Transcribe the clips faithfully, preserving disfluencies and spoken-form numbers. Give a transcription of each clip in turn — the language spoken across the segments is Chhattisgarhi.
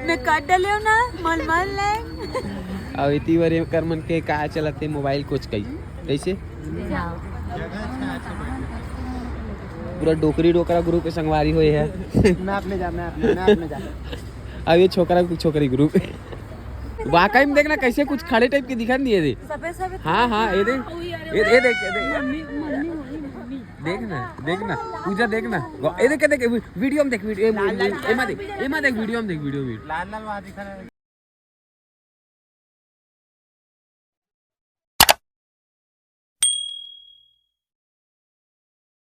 मैं काट डाले हो ना, मल मल ले। अब इतनी बार एकर मन के का चलत हे, मोबाइल कोचकई। कैसे? पूरा डोकरी डोकरा ग्रुप के संगवारी होए है। मैप में जा, मैप में, मैप में जा। अब ये छोकरा छोकरी ग्रुप। वाकई में देखना, कैसे कुछ खड़े टाइप के दिखा नहीं दिए थे। सफेद सफेद। हाँ, हाँ, ये देख, ये, ये देख, ये देख। Mummy, mummy, mummy, mummy. देखना, देखना, पूजा देखना। ये देख, देख, वीडियो में देख, वीडियो, एमा देख, एमा देख, वीडियो में देख, वीडियो में। लाल लाल वहाँ दिखा रहा है।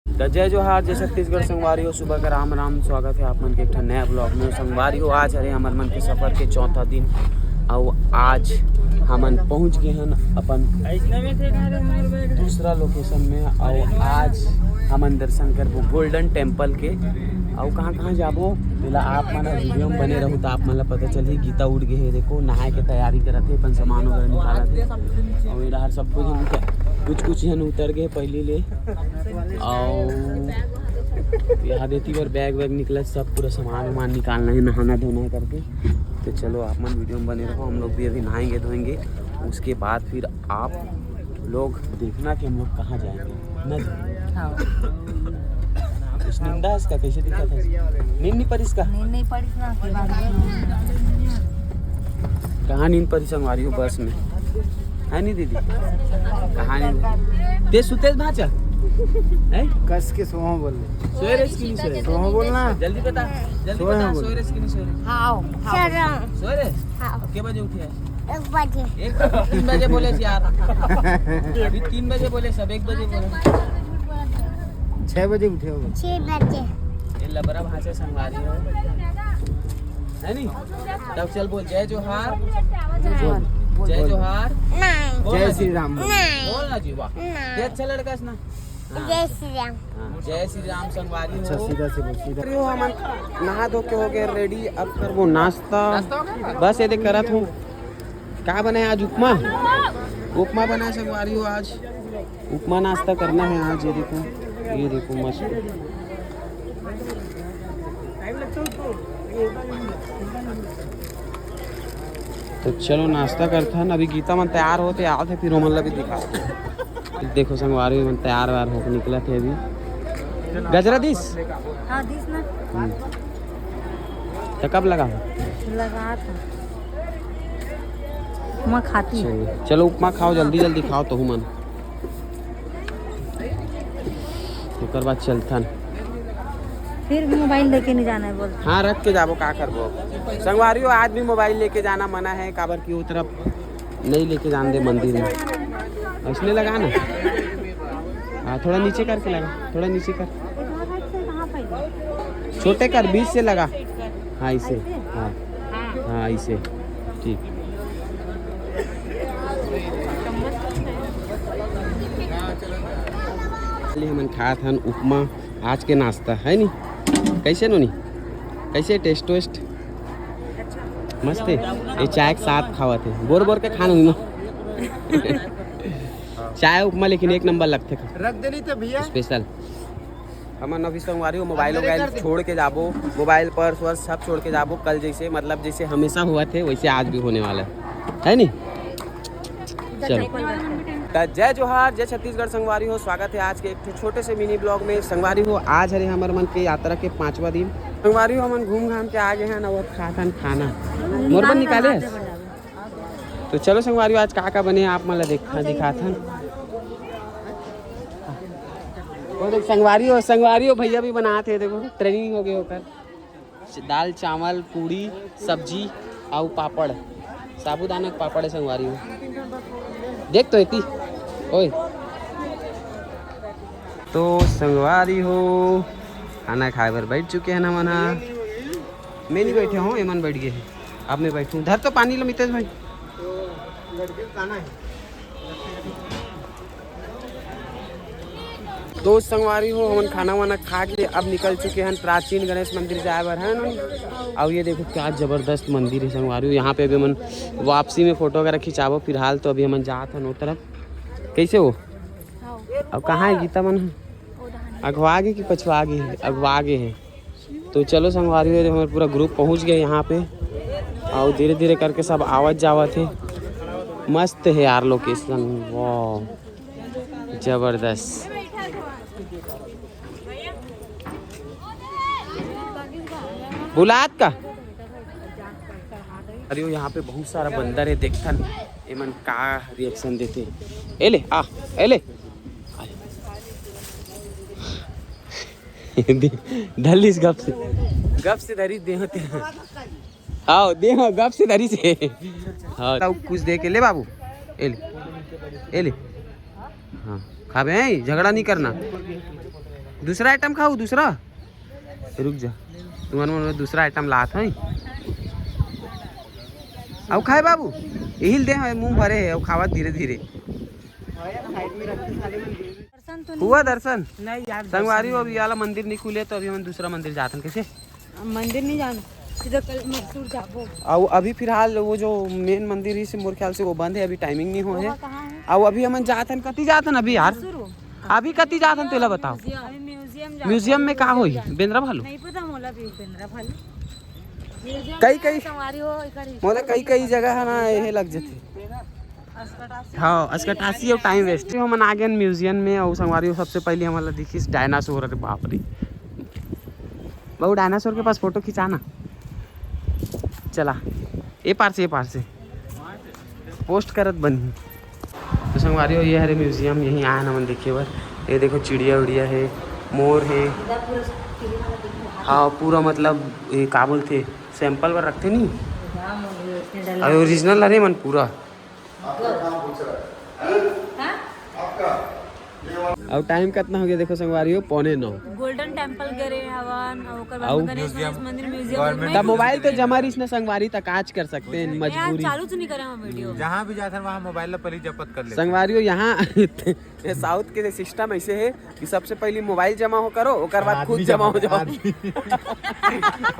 त जय जोहार, जय छत्तीसगढ़ संगवारी हो, सुबह का राम राम। स्वागत है आप मन के एक ठन नया ब्लॉग में। संगवारी हो, आज हरे हमर मन के सफर के चौथा दिन, अउ आज हमन पहुंच गए हन अपन दूसरा लोकेशन में, अउ आज हमन दर्शन करबो गोल्डन टेम्पल के। अउ कहाँ कहाँ जाबो, तेला आप मन वीडियो में बने रहू, त आप मन ला पता चलही। गीता उठ गए हे, देखो, नहाए के तैयारी करत हे, अपन सामान वगैरह निकालत हे। अउ ये डहर सब कुछ हम, कुछ कुछ झन उतर गए पहली ले। अउ यहाँ देती बार बैग वैग निकला, सब पूरा सामान वामान निकालना है, नहाना धोना है करके। तो चलो, आप मन वीडियो में बने रहो, हम लोग भी अभी नहाएंगे धोएंगे, उसके बाद फिर आप लोग देखना कि हम लोग कहाँ जाएंगे। ना जी? हाँ। कुछ निंदा है इसका, कैसे दिखा था? नींद नहीं पड़ी इसका? नींद नहीं पड़ी इसका, की बात है। कहाँ नींद पड़ी संगवारी हो बस में? है नहीं दीदी? कहाँ नींद? ते सुतेश भाचा? है? कस के सोहो बोल ले। सोए रे इसकी नहीं सोए? सोहो बोलना। जल्दी बता, जल्दी सोए बता, हैं बोल। सोए रे इसकी नहीं सोए रे? हाँ, हाँ। सोए रे? हाँ। अब के बजे उठे है? एक बजे। एक, तीन बजे बोले यार। अभी तीन बजे बोले, सब एक बजे बोले। छह बजे उठे हो? छह बजे। ये लबरा भाषा संगवारी हो। है नहीं? तब चल बोल, जय जोहार। बोल, बोल। जय जोहार। नहीं। बोल जय ना जी। श्री राम बोल। नहीं। बोल ना जी, वाह। नहीं। ये अच्छा लड़का है ना? हाँ। जय श्री राम। हाँ, जय श्री राम संगवारी अच्छा, हो। सीधा से बोल, सीधा। अरे हो, हमन नहा धो के हो गए रेडी, अब करबो नाश्ता। नाश्ता हो गया? बस ये देख करत हूँ। का बने आज? उपमा। उपमा बना है संगवारी हो आज। उपमा नाश्ता करना है आज। ये देखो, ये देखो मस्त। तो चलो नाश्ता करथन। अभी गीता मन तैयार होते आते, फिर हमन ला भी दिखा। देखो संगवारी मन तैयार वैयार होके निकलत हे अभी। गजरा दिस? हाँ, दिस ना। हम्म। तो कब लगा हो? लगा था। उपमा खाती। चलो, चलो उपमा खाओ, जल्दी जल्दी खाओ तहू मन। ओकर बाद चलथन। फिर भी मोबाइल लेके नहीं जाना है बोल। हाँ, रख के जाबो, का करबो। संगवारी हो, आज भी मोबाइल लेके जाना मना है, काबर कि वो तरफ नहीं लेके जान दे मंदिर में। इसने लगा ना। हाँ, थोड़ा नीचे करके लगा, थोड़ा नीचे कर। छोटे कर, बीच से लगा। हाँ, इसे। हाँ, हाँ, इसे। ठीक। चलिए, हमन खात हन उपमा, आज के नाश्ता है नी। कैसे नोनी, कैसे टेस्ट वेस्ट? मस्त है। ये चाय के साथ खावत है, बोर बोर के खान हुई ना। चाय उपमा लेकिन एक नंबर लगथे। रख देनी थे भैया। स्पेशल। हमन अभी संगवारी हो मोबाइल वोबाइल छोड़ के जाबो, मोबाइल पर्स वर्स सब छोड़ के जाबो। कल जैसे, मतलब जैसे हमेशा हुआ थे वैसे आज भी होने वाला है, है नी? चलो। त जय जोहार, जय छत्तीसगढ़ संगवारी हो, स्वागत है आज के एक ठो छोटे से मिनी ब्लॉग में। संगवारी हो, आज हरे हमर मन के यात्रा के पांचवा दिन। संगवारी हो, हमन घूम घाम के आ गए हैं ना, वो खाथन खाना। मोर बर निकाले हस? तो चलो संगवारी हो, आज का का बने आप मन ला देख, दिखाथन। वो देख संगवारी हो, संगवारी हो, भैया भी बनात हे, देखो ट्रेनिंग हो गए ओकर। दाल, चावल, पूड़ी, सब्जी अउ पापड़, साबूदाना के पापड़ है संगवारी हो। देख तो एती, ओए। तो संगवारी हो, खाना खाए बर बैठ चुके हैं हमन हा। मैं नहीं बैठे हूँ, एमन बैठ गए हैं। अब मैं बैठूँ। धर तो पानी लो मितेश भाई। तो संगवारी हो, हमन खाना वाना खा के अब निकल चुके हैं प्राचीन गणेश मंदिर जाए बर, है ना? अब ये देखो क्या जबरदस्त मंदिर है संगवारी हो। यहाँ पे अभी हमन वापसी में फोटो वगैरह खिंचाबो। फिलहाल तो अभी हमन जात हन ओ तरफ। कैसे हो? अब कहाँ है गीता मन? अगवा गे कि पछवा गे? अगवा गे है। तो चलो संगवारी हो, हमारा पूरा ग्रुप पहुँच गया यहाँ पे। अउ धीरे धीरे करके सब आवत जावत हे। मस्त हे यार location, वाह, जबरदस्त। बुलात का? अरे, वो यहाँ पे बहुत सारा बंदर है, देखथन एमन का reaction देथे। ए ले, आ, ए ले। धलिस गप से, गप से धरिस दे होते। हाँ, दे, हाँ, गप से धरिस हे। हाँ, तब कुछ दे के ले बाबू, ए ले, ए ले। हाँ, खाबे हैं, झगड़ा नहीं करना। दूसरा item खाऊ, दूसरा। रुक जा, तुम्हारे मन में दूसरा item लात है। अब खाए बाबू, यही दे, मुंह भरे है, अब खावा धीरे धीरे। दर्शन तो नहीं हुआ दर्शन? नहीं यार, संगवारी हो, अभी वाला मंदिर नहीं खुले, तो अभी हम दूसरा मंदिर जातन। कैसे? मंदिर नहीं जाना, सीधा कल मसूर जाबो। अउ अभी फिलहाल वो जो main मंदिर ही से, मोर ख्याल से वो बंद है, अभी timing नहीं हो है। वहाँ कहाँ है? अउ अभी हमन जातन, कति जातन अभी यार? मसूर हो? अभी कति जातन, तेला बताओ। म्यूजियम। अभी म्यूजियम जाना। म्यूजियम में का होई? बेंदरा भालू? नहीं पता मोला भी, बेंदरा भालू। म्यूजियम कई, में कई, संगवारी हो, इकर मोला कई, कई जगह है ना, यही लग जाते। हाँ, अस्कटासी अउ time waste। हमन आ गेन म्यूजियम में, अउ संगवारी हो, सबसे पहले हमन ला दिखिस डायनासोर। अरे बाप रे, बाबू, डायनासोर के पास फोटो खिंचाना। चला, ए पार से, ए पार से post करत बनही। तो संगवारी हो, ये हरे म्यूजियम, यहीं आए ना हमन देखे बर। ये देखो, चिड़िया उड़िया है, मोर है। हाँ, पूरा मतलब ये का बोलथे, sample बर रखथे नहीं। अरे original हरे मन पूरा। अउ time कितना हो गया, देखो संगवारी हो, पौने नौ। Golden Temple गए रहे हवन, अउ ओकर बाद अउ में गणेश, गणेश मंदिर, म्यूजियम। तब मोबाइल तो जमा रहिस ना संगवारी, तक आज कर सकते हैं, ए, आज मजबूरी। चालू से नहीं करे हम वीडियो। जहाँ भी जाथन, वहाँ मोबाइल ला पहले जपत कर लेथन। संगवारी हो, यहाँ ये साउथ के सिस्टम ऐसे है कि सबसे पहले मोबाइल जमा हो करो, ओकर बाद खुद आदमी जमा हो जमा, जाओ। आदमी।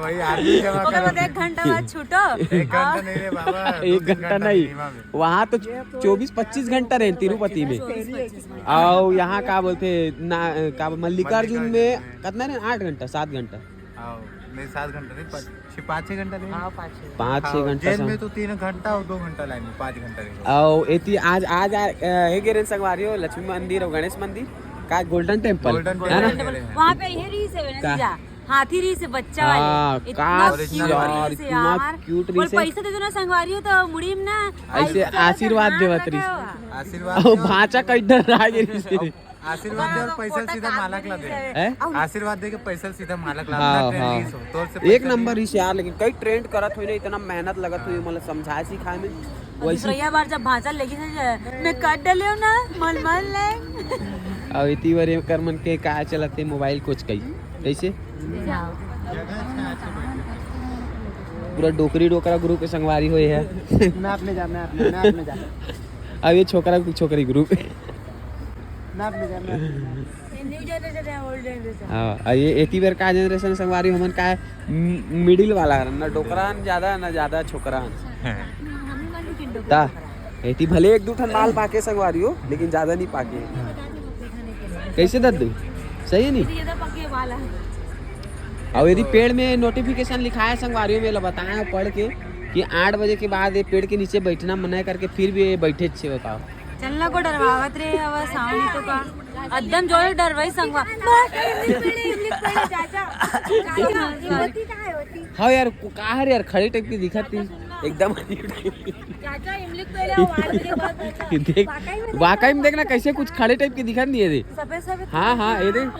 वही आदमी जमा ओकर बाद करो। एक घंटा बाद छूटो। एक घंटा नहीं रे बाबा, दो एक तीन घंटा घंटा नहीं। Minimum है। वहाँ तो चौबीस पच्चीस घंटा रहे तिरुपति में। चौबीस पच्चीस घंटा। अउ यहाँ का बोलथे ना, का मल्लिकार्जुन में मल्लिकार्जुन में। कितना रहे? आठ घंटा, सात घंटा। हाँ, नहीं, सात घंटा नहीं, पाँच, छः, पाँच छः घंटा नहीं। हाँ, पाँच छः। पाँच छः हाँ, घंटा जेल सम- में तो तीन घंटा और दो घंटा लाइन में, पाँच घंटा नहीं। अउ एती आज, आज आ, अ, हे गे रेन संगवारी हो, लक्ष्मी मंदिर अउ गणेश मंदिर का Golden Temple, Golden है ना? Temple गए रहे हैं। वहाँ पे ये रहिस हे ना का? जीजा, हाथी रहिस हे बच्चा हाँ, वाले। इतना का cute यार, रहिस हे इतना यार। Cute और रहिस हे। पैसा दे दो ना संगवारी हो तो मुड़ी में ना ऐसे ऐसे आशीर्वाद नाक देवत रहिस। लगा हुआ। आशीर्वाद अउ दो। भांचा कई डर आ गे रहिस हे। आशीर्वाद दे और पैसा सीधा मालक ला दे। हैं? आशीर्वाद दे के पैसा सीधा मालक ला दे। हाँ, हाँ। Release हो, तोर से एक पैसा नंबर रहिस यार, लेकिन कई trend करत होई ना, इतना मेहनत लगत होई, मतलब समझाए सिखाए में। और वैसे दूसरा बार जब भांचा लेगी से, "मैं काट डाले हो ना, मल मल ले।" अब इतनी बार ये कर मन के का चलत हे, मोबाइल कोच कई। कैसे? पूरा डोकरी डोकरा group के संगवारी होए है। मैं अपने जा, मैं अपने, मैं अपने जा। अब ये छोकरा, छोकरी group। मैं अपने जा, मैं अपने जा। ये new generation है, old generation। हाँ, और ये एती बार का generation संगवारी हमन का है, म-, middle वाला है, ना डोकरा, ना ज्यादा, ना ज्यादा छोकरा। हाँ। ता, एती भले एक दू ठन माल पाके संगवारी हो, लेकिन ज्यादा नहीं पाके। कैसे दद्दू? सही है नहीं? और यदि पेड़ में notification लिखा है संगवारी हो, मैं ला बताया पढ़ के कि आठ बजे के बाद ये पेड़ के नीचे बैठना मना है करके, फिर भी ये बैठे छे, बताओ। चलना को डरवावत रे, अब सावनी तो का। एकदम जोर डरवाई संगवा। हाँ यार, को-, का हरे यार, खड़े type के दिखत थी। एकदम अजीब type के। चाचा, इमली के पेड़ है, वो आठ बजे के बाद बैठना। देख, वाकई में वाकई में देखना, कैसे कुछ खड़े type के दिखत नहीं है रे। सफेद सफेद। हाँ, हाँ, ये देख।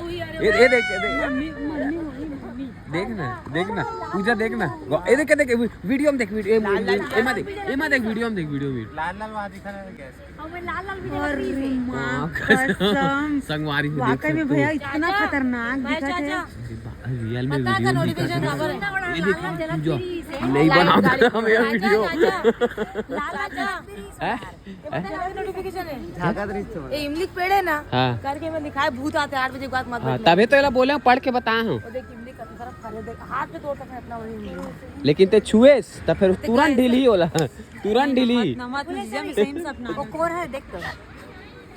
ये, ये देख, ये देख। Mummy, mummy, mummy. देख ना, देख ना, पूजा देख ना। ये देख, ये देख, वी-, video में देख, video, ए, लाल, लाल, ए, एमा देख, एमा देख, video में देख, video में। लाल लाल वहाँ दिखा रहा है, गैस। हमें लाल लाल भी दिखा रही है। माँ कसम। संगवारी हो, देख वाकई में सकते हो। भैया इतना खतरनाक दिखा थे। अरे बा-, real में पता video का में दिखा notification था। खबर है। ये देख, पूजा। नहीं बनाता हम ये video। लाल लाल। हैं? ये पता है, notification है। झाका दृष्ट में। ए, इमली के पेड़ है ना? हाँ। करके मैं दिखाए, भूत आते हैं आठ बजे के बाद, मत हाँ, बैठना। तबे तो एला बोले, पढ़ के बताए हूँ। वो देख, इमली का तरफ खा ले, देख, हाथ पे तोड़ सकते हैं अपना, वही इमली। लेकिन ते छुएस, त फिर तुरंत ढीली होला, तुरंत ढीली। नमक, नमक, मुझे सही में सपना वो है। कौन है, देख तो।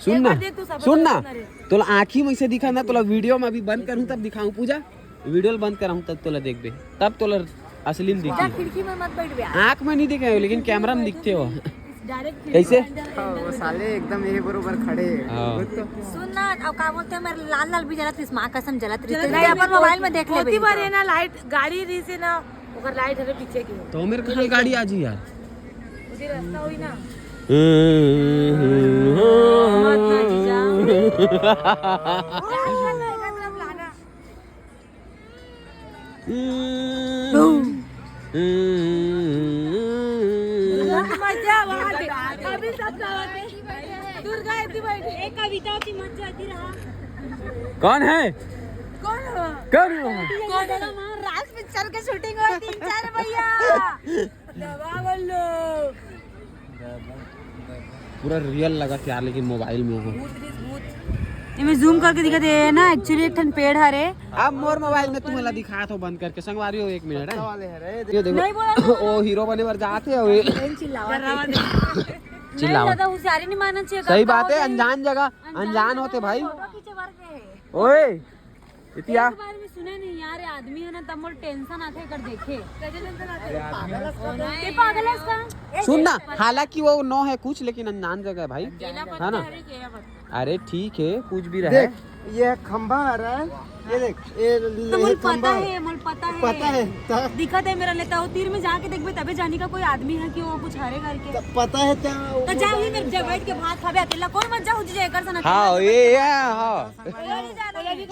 सुन ना, एक बार देख तो, सब सुन ना, बता दो ना रे। तोला आँखी में से दिखा ना, तोला video में अभी बंद करूँ तब दिखाऊँ पूजा, video बंद कराऊँ तब तोला देखबे, तब तोला असली में दिखी। खिड़की में मत बैठ बे। आँख में नहीं दिखे हो, लेकिन कैमरा में दिखते हो। डायरेक्ट कैसे? हाँ, वो साले एकदम ये बरोबर खड़े हैं। हाँ। सुन ना, अब का बोलते हैं, मेरे लाल लाल भी जलत रहिस, माँ कसम जलत रहिस। अपन मोबाइल में देख ले। बार है ना, लाइट गाड़ी रहिस ना, ओकर लाइट हरे पीछे की। तो मेरे कहाँ गाड़ी आ जी यार। उधर रास्ता हुई ना। मजा आ गया। अभी सब गावात है। दुर्गा इतनी बैठी। एक कविता होती, मजा आती रहा। कौन है? कौन हो? कौन हो? कौन हो? राज पिक्चर के शूटिंग हो, तीन चार भैया। दबा बोलो। पूरा रियल लगत यार, लेकिन मोबाइल में हो। एमे जूम करके दिखत हे ना, एक्चुअली एक ठन पेड़ हरे। अब मोर मोबाइल में तुम्हें ला दिखात हो बंद करके, संगवारी हो, एक मिनट है। ये देखो, नहीं बोला था। ओ हीरो बने बर जात हे, ओ चिल्लावा। चिल्लावा। दादा, होशियारी नहीं मानना चाहिए, सही बात है। अनजान जगह, अनजान होते भाई। फोटो खींचे बर गए हैं। ओए, इतिया। एक बार भी सुने नहीं यार, ये आदमी है ना, तब मोर टेंशन आथे कर देखे। ते पागल है इसका। सुन ना, हालांकि वो नौ है कुछ, लेकिन अनजान जगह है भाई, है ना? अरे ठीक है, कुछ भी रहे। देख, ये खंभा आ रहा है, ये देख, ये तो मुझे पता है, मुझे पता है। पता है, दिखत है मेरा लेता हो, तीर में जाके देखबे तबे जानी का कोई आदमी है कि वो कुछ हरे करके। तो पता है क्या? तो जा, वही मेरे जब बैठ के भात खाबे अकेला, कोई मत जा, हो जाए कर सना। हाँ, ये, ये, हाँ।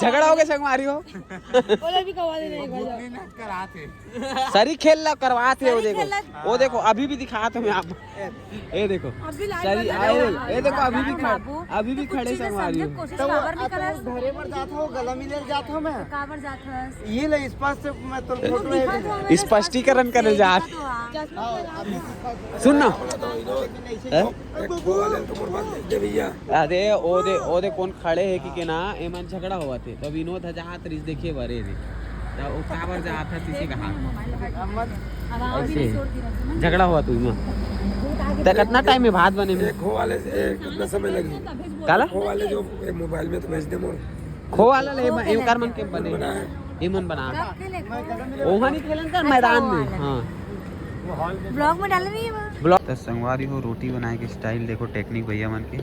झगड़ा हो गया, संगवारी हो। ओला भी कवा दे नहीं भाई। सरी खेल ला करवात हे, वो देखो। वो देखो, अभी भी दिखात हूँ मैं आप। ये देखो। अभी लाइव सरी, बता रहे हो। ये देखो, अभी भी खड़े, अभी भी खड़े संगवारी हो। कोशिश काबर नहीं करस? घरे पर जात हो, गला मिले जात हो मैं। काबर जात हस? ये ले, इस पास से मैं तो फोटो है। स्पष्टीकरण करे जात। सुन ना। हैं? अरे, ओ दे, ओ दे कोन खड़े हे कि के ना, एमन झगड़ा होवत हे। त विनोद ह जात रहिस देखे बर, ए दे। त ओ काबर जात हस, इसे कहा। ऐसे झगड़ा होवत हे इमा। त कितना टाइम हे भात बने में? खो वाले से कितना समय लगी? काला? खो वाले जो मोबाइल में तो भेज दे मोर। खो वाला ले, एमन के बने। एमन बना। ओहा नहीं खेलन कर मैदान में। हाँ। ब्लॉग में डाले नहीं है वो। ब्लॉग। त संगवारी हो, रोटी बनाए के स्टाइल देखो, टेक्निक भैया मन के।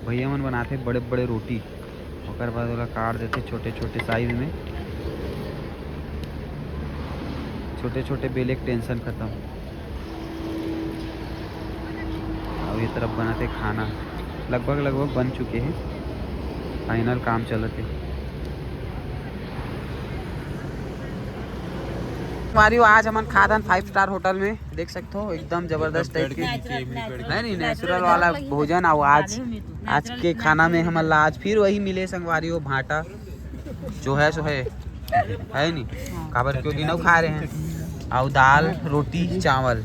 भैया मन बनाथे बड़े बड़े रोटी, ओकर बाद ओला काट देथे छोटे छोटे साइज में। छोटे छोटे बेले के टेंशन खत्म। अब ये तरफ बनाथे खाना, लगभग लगभग बन चुके हे, फाइनल काम चलत हे। संगवारी हो, आज हमन खात हन फाइव स्टार होटल में, देख सकते हो एकदम जबरदस्त टाइप के है नहीं, नेचुरल वाला भोजन। अउ आज, आज के खाना में हमन ला आज फिर वही मिले संगवारी हो, भाटा जो है सो है, है नहीं, काबर क्योंकि नौ खा रहे हैं। अउ दाल, रोटी, चावल,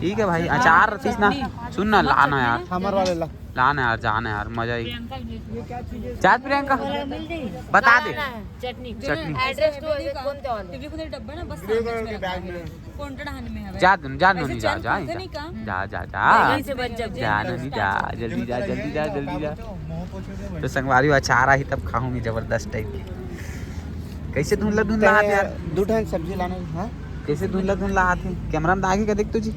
ठीक है भाई। अचार रखिस ना, सुन ना, लाना यार। हमर वाले ला। लाना यार, जाना यार, मजा ही। चाट प्रियंका, बता दे। चटनी। चटनी। एड्रेस तो है, कौन सा वाला? डब्बा ना, बस सामने बैग में। कोंटड़ा हन में हवे। जा, जा, नोनी, जा, जा, जा। जा, जा, जा। यहीं से बच जा। जा, नोनी, जा, जल्दी जा, जल्दी जा, जल्दी जा। तो संगवारी हो, अचार आही तब खाहूंगी जबरदस्त टाइप के। कैसे धुंधला धुंधला आथे यार? दू ठन सब्जी लाना है, हाँ? कैसे धुंधला धुंधला आथे? कैमरा में आगे का देख तुझी।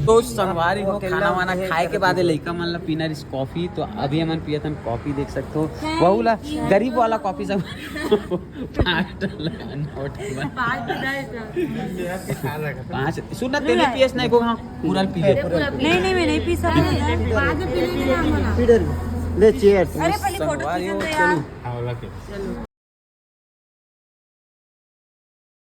तो संगवारी हो, खाना वाना खाए के बाद लइका मन ला पीना रहिस कॉफी, तो अभी हमन पियत हन कॉफी, देख सकते हो। वहू ला गरीब वाला कॉफी सब। पाँच डॉलर नोट बना। पाँच, सुन ना, तेने पियस नहीं को, हाँ, पूरा पी ले। नहीं, नहीं, मैं नहीं पी सकता। बाद में पी लेंगे ना हम लोग। पी डर। ले, चीयर्स। अरे, पहले फोटो संगवारी हो, खींचने दो यार। चलो।